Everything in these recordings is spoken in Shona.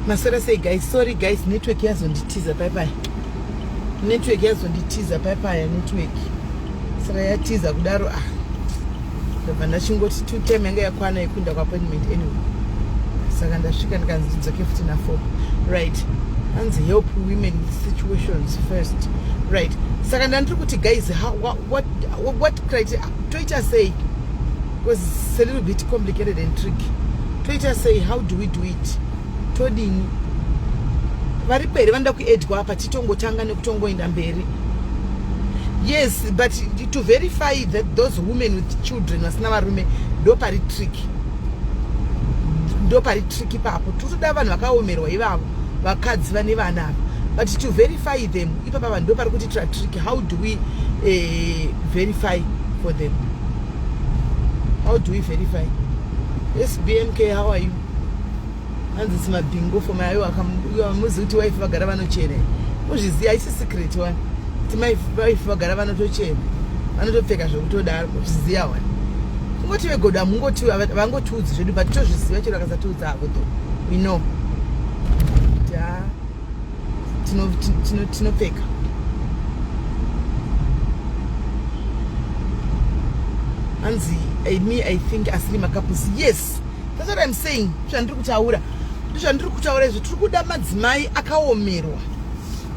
Maswera sei guys? Sorry guys, network yazonditiza pai pai. Network yazonditiza pai pai network. Saka yatiza kudaro ah. Ndabva ndachingoti two time yanga yakwana yekuenda ku appointment anyway. Saka ndasvika ndikanzi ndidzoke futi na 4. Right. Hanzi help women with situations first. Right. Saka ndandiri kuti guys, how, what, what, what criteria toita sei? Because it's a little bit complicated and tricky. Toita sei? How do we do it? Todini? Varipo here vanoda kuedwa apa titongotanga nekutongoenda mberi? Yes, but to verify that those women with children vasina varume ndo pari trick. Ndo pari trick ipapo. Tiri kutoda vanhu vakaomerwa ivavo, vakadzi vane vana ava. But to verify them ipapa vanhu ndo pari kuti trick. How do we verify for them? How do we verify? SBMK, how are you? Hanzi simabhingo for my aiwa muzi kuti wife vagara vanochena. Muzviziva haisi secret one. Kuti wife vagara vanotochena. Vanotopfeka zvekutodaro muzviziva one. Kungoti vegodo hamungoti vangotiudzi zvedu but tozviziva chero akasatiudza havo though. We know. Kuti ha tinopfeka. Hanzi me I think asiri macouples. Yes. That's what I'm saying. Zvandiri kutaura. Ndozvandiri kutaura izvo. Tiri kuda madzimai akaomerwa.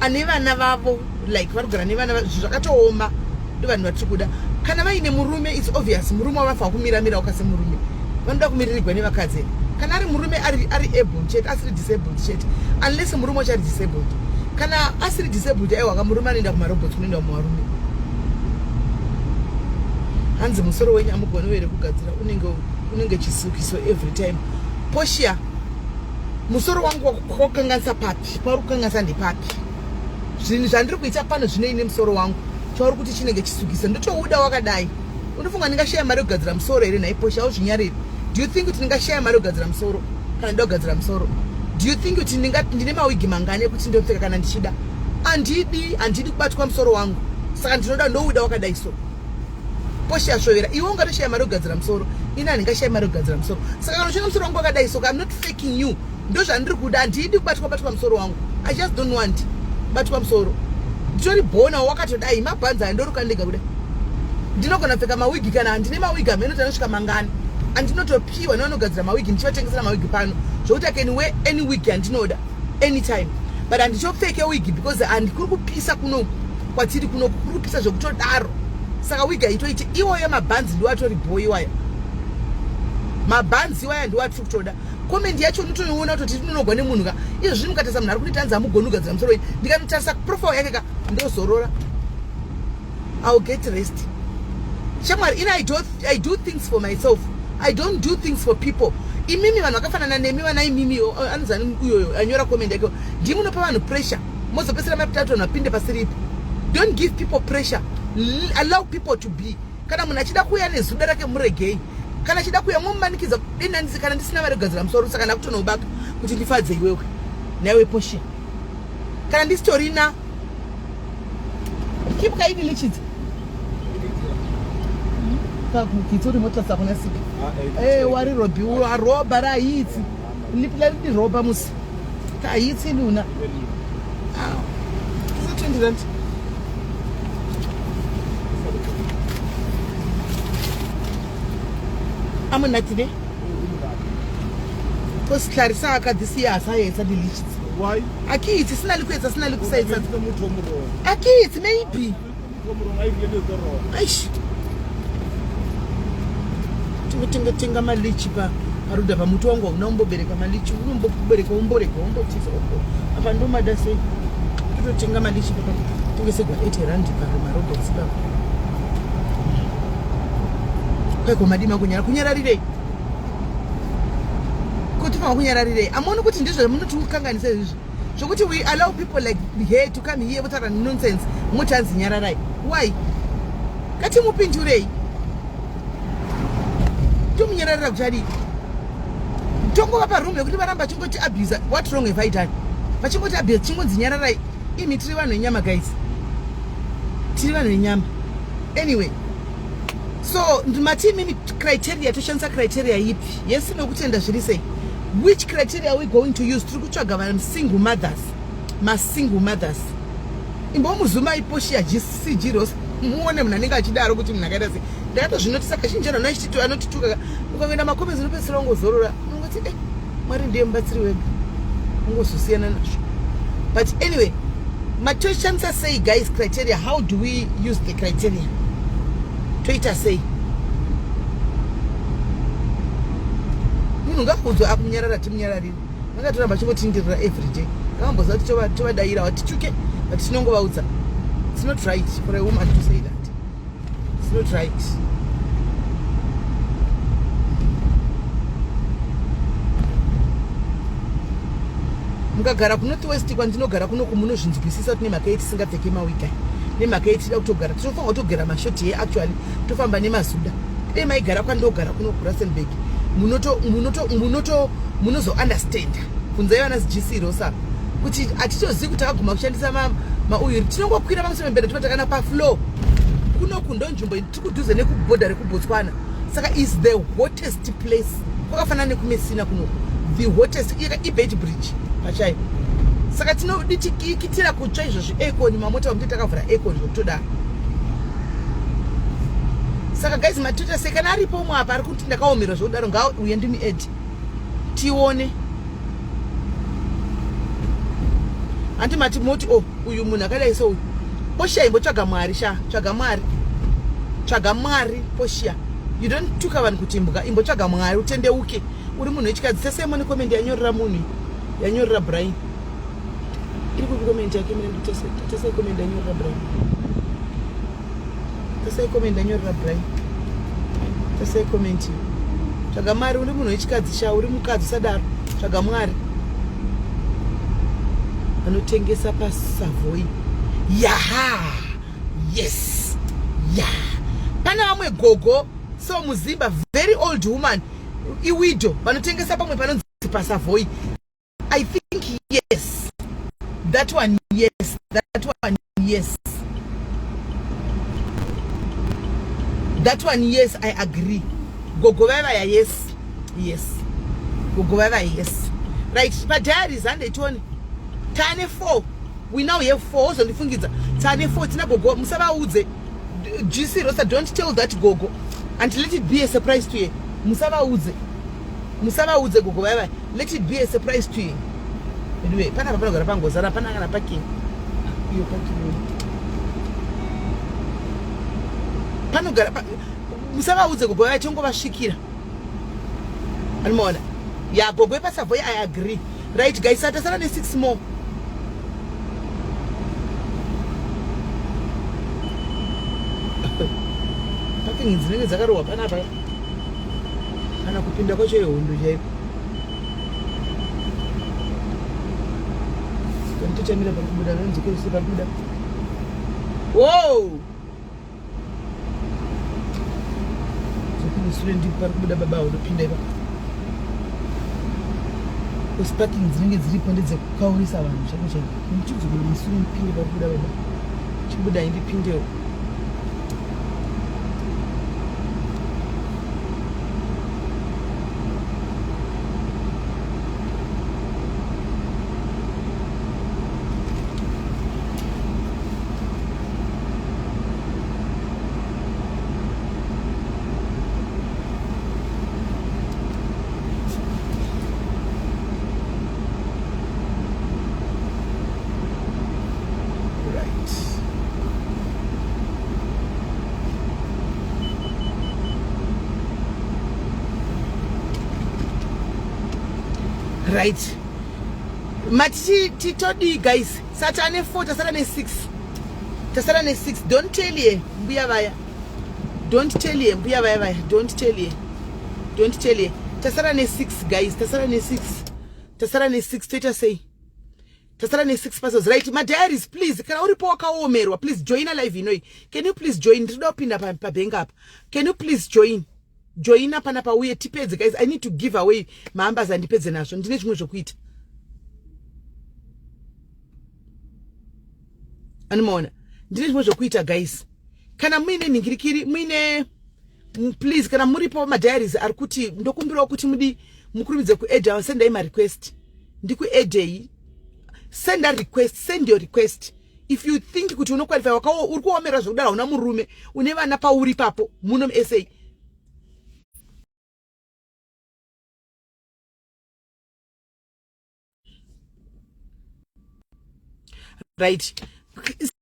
Ane vana vavo like vari kugara nevana zvinhu zvakatooma ndo vanhu vatiri kuda. Kana vaine murume it's obvious murume wavafanira kumiramira waka semurume. Vanoda kumiririrwa nevakadzi. Kana ari murume ari ari able chete asiri disabled chete. Unless murume wacho ari disabled. Kana asiri disabled aiwa kamurume anoenda kumarobots kunoenda muvarume. Hanzi musoro wenyu amugoni here kugadzira unenge unenge chisukiso every time. Poshia musoro wangu wakukanganisa papi? Pauri kukanganisa ndepapi? Zvinhu zvandiri kuita pano zvinei nemusoro wangu chauri kuti chinenge chisukiso ndotouda wakadai. Unofunga ndingashaya mari yekugadzira musoro here nhai Poshia? Uzvinyarire. Do you think kuti ndingashaya mari yekugadzira musoro kana ndoda kugadzira musoro? Do you think kuti ndine mawigi mangani ekuti ndopfeka kana ndichida? Handidi, handidi kubatwa musoro wangu. Saka ndinoda ndouda wakadai so. Poshia svovera iwe ungatoshaya mari yekugadzira musoro, ini handingashaya mari yekugadzira musoro. Saka kana uchiona musoro wangu wakadai so, I'm not faking you. Ndozvandiri kuda, handidi kubatwa batwa musoro wangu. I just don't want kubatwa musoro. Nditori bona wakatodai mabhanzi aya ndoruka ndega kudai. Ndinogona kupfeka mawigi kana handine mawigi hameno kuti anosvika mangani. Andinotopiwa nevanogadzira mawigi ndichivatengesera mawigi pano. Zvokuti I can wear any wig yandinoda anytime. But handichopfeke wigi because handikuri kupisa kuno kwatiri kuno kuri kupisa zvekutodaro. Saka wigi haitoiti. Iwoyo mabhanzi ndiwo atori bho iwaya. Mabhanzi iwaya ndiwo atiri kutoda. Comment yacho unotoiona kutoti inonogwa nemunhu ka. Izvo zvino mukatarisa munhu ari kundiita hanzi hamugoni kugadzira musoro wenyu. Ndikanotarisa profile yake ka ndozorora. I'll get rest. Shamwari, ini I do things for myself. I don't do things for people. Imimi vanhu vakafanana nemi vana imimi anozani uyoyo anyora comment yake. Ndimi munopa vanhu pressure. Mozopedzisira maita kuti vanhu vapinde pasiripo. Don't give people pressure. Allow people to be. Kana munhu achida kuuya nezuda rake muregei. Kana achida kuuya mumanikidza dena ndisi kana ndisina mari kugadzira musoro saka ndakutonobaka kuti ndifadze iwewe. Naiwe Poshia. Kana ndisitorina keep kaidi lichidzi. Kakukitsa uri mota sakuna sipi. Eh wari robi waroba ra hitsi. Lipila di roba musi. Ka hitsi luna. Ah. 20 rand. Amonate ne? Ko setlhare sa ka this year sa etsa di-leaches. Why? A ke itse se na le go etsa se na le go sa etsa. Motho o morong. A ke itse maybe. Motho o morong a ebile dilo tse wrong. Eish. Tingotenga tenga malichi pa paruda pa muti wangu hauna kumbobereka malichi unombobereka womborega wombotiza wombo apa ndomada sei tototenga malichi papa tengesegwa 80 rand pamarobhots papa kwaiko madima kunyara kunyararirei kuti fanwa kunyararirei amuoni kuti ndizvo munoti kukanganisa izvizvi zvokuti we allow people like here to come here votaura nonsense moti hanzi nyararai why ngatimupindurei tomunyararira kuti adii tongova paroom yekuti varamba vachingoti abuse what wrong have I done vachingoti abuse chingonzi nyararai imi tiri vanhu venyama guys tiri vanhu venyama anyway so mati imimi criteria toshandisa criteria ipi yes nokutenda zviri sei Which criteria are we going to use? Tiri kutsvaga vanhu single mothers, masingle mothers. Imbomuzumai Portia GCG Rose muone munhu anenge achidaro kuti munhu akaita sei. Ndakatozvinotisa kazhinji anhu anachitito anotituka ukangoenda macomments unopedzisira ungozorora unongoti eh Mwari ndiye mubatsiri wedu ungozosiyana nazvo. But anyway, matoshandisa sei guys criteria? How do we use the criteria? Toita sei? Munhu ngakudzwe akumunyarara timunyararire. Vangatoramba chingotindirira everyday. Ngavamboziva kuti tovadaira watituke but tinongovaudza. It's not right for a woman to say that. It's not right. Mukagara kuNorth West kwandinogara kunoku munozvinzwisisa kuti nemhaka yei tisingapfeke mawiga, nemhaka yei tida kutogara tinofanira kutogera mashoti ye actually tofamba nemazuda. Dai maigara kwandogara kuno kuRustenburg munoto munoto munoto munozo understand. Bvunzai vana GC Rosa kuti hatitozivi kuti takaguma kushandisa mauyu tinongokwira pamusoro pembeda tova takana pafloor kunoku ndo nzvimbo tiri kudhuze nekubhodha rekuBotswana, saka is the hottest place, kwakafanana nekuMessina kunoku, the hottest iBeitbridge pachayo. Saka tinoditikitira kutsva izvozvi aircon mamota vamuti takavhura aircon zvokutodaro. Saka guys, matoita sei? Kana aripo umwe apa ari kuti ndakaomerwa zvokudaro, ngauye ndimi ed tione. Hanti mati moti o oh, uyu munhu akadai so uyu Poshia, imbotsvaga Mwari sha, tsvaga Mwari, tsvaga Mwari Poshia. You don't tuka vanhu kuti imbwa. Imbotsvaga Mwari utendeuke, uri munhu wechikadzi. Sesemo necomment yanyorera munhu yanyorera Brian iri kupi? Comment yake mine tasai, comment yanyorera Brian tasai, comment yanyorera Brian tasai comment. Tsvaga Mwari, uri munhu wechikadzi sha, uri mukadzi, usadaro, tsvaga Mwari. Vanotengesa paSavoy, yaha, yes, ya pane vamwe gogo so muzimba, very old woman, iwidow, vanotengesa pamwe panonzi paSavoy. I think yes, that one yes, that one yes, that one yes, I agree. Gogo vaivaya, yes, yes, gogo vaivaya, yes. Right, padiaries handetione tane four. We now have four. Ozondifungidza tane four. Tina gogo, musavaudze GC Rosa, don't tell that gogo and let it be a surprise to you. Musavaudze, musavaudze gogo vaivaya, let it be a surprise to you. Anyway, panapa panogara pangozara, pana kana parking iyo, parking panogara. Musavaudze gogo vaya, tongovasvikira. Anomaona ya gogo yepaSavoy, I agree. Right guys, tasara ne6 more. Parking dzinenge dzakarohwa panapa, kana kupinda kwacho yehondo chaiko. Ndichamira pari kubuda, nonzokese pari kubuda. Wow, sure, ndipo pari kubuda baba, unopinda ipapo. Parking dzinenge dziripo ndedzekukaurisa vanhu chaiko chaiko. Ndichidzokera masure ndipinde pari kubuda baba, chibuda indipindewo. Right, right, mati titodii guys? Sati ane 4, tasara ne6, tasara ne6. Don't tell ye mbuya vaya, don't tell ye mbuya vaya vaya, don't tell ye, don't tell ye. Tasara ne6 guys, tasara ne6, tasara ne6. Toita sei? Tasara ne6 parcels. Right, madiaries, please, kana uripo wakaomerwa, please join live inoi. Can you please join? Ndinoda kupinda pabhenga apa. Can you please join? Joina panapa uye tipedze guys. I need to give away mahampers, andipedze nazvo, ndine zvimwe zvokuita. Anomaona ndine zvimwe zvokuita guys. Kana muine nhingirikiri, muine, please, kana muripo madiaries ari kuti ndokumbirawo kuti mudi Mukurumidze kuedha, sendai marequest, ndikuedhei. Send a request, send your request if you think kuti unoqualify. Uri kuomera zvekudaro, hauna murume, une vana pauri ipapo muno muSA. Right,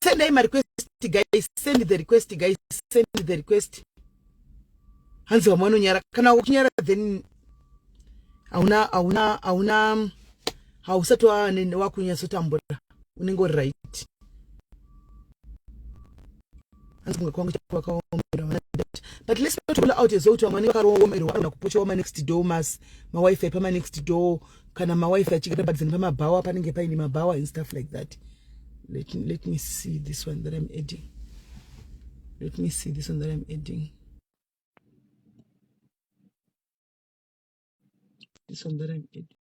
sendai marequest guys, send the request guys, send the request. Hanzi vamwe vanonyara. Kana uchinyara, then hauna hauna hauna hausati wakunyatsotambura, unenge uri right. Hanzi kunge kwangu vakaomerwa, but let's not rule out as kuti vamwe vanenge vakaomerwa, vanogona kupochawo manext door, mas mawifi pamanext door, kana mawifi achigara padhuze nepamabhawa, panenge paine mabhawa and stuff like that. Let me see this one that I'm adding. Let me see this one that I'm adding. This one that I'm adding.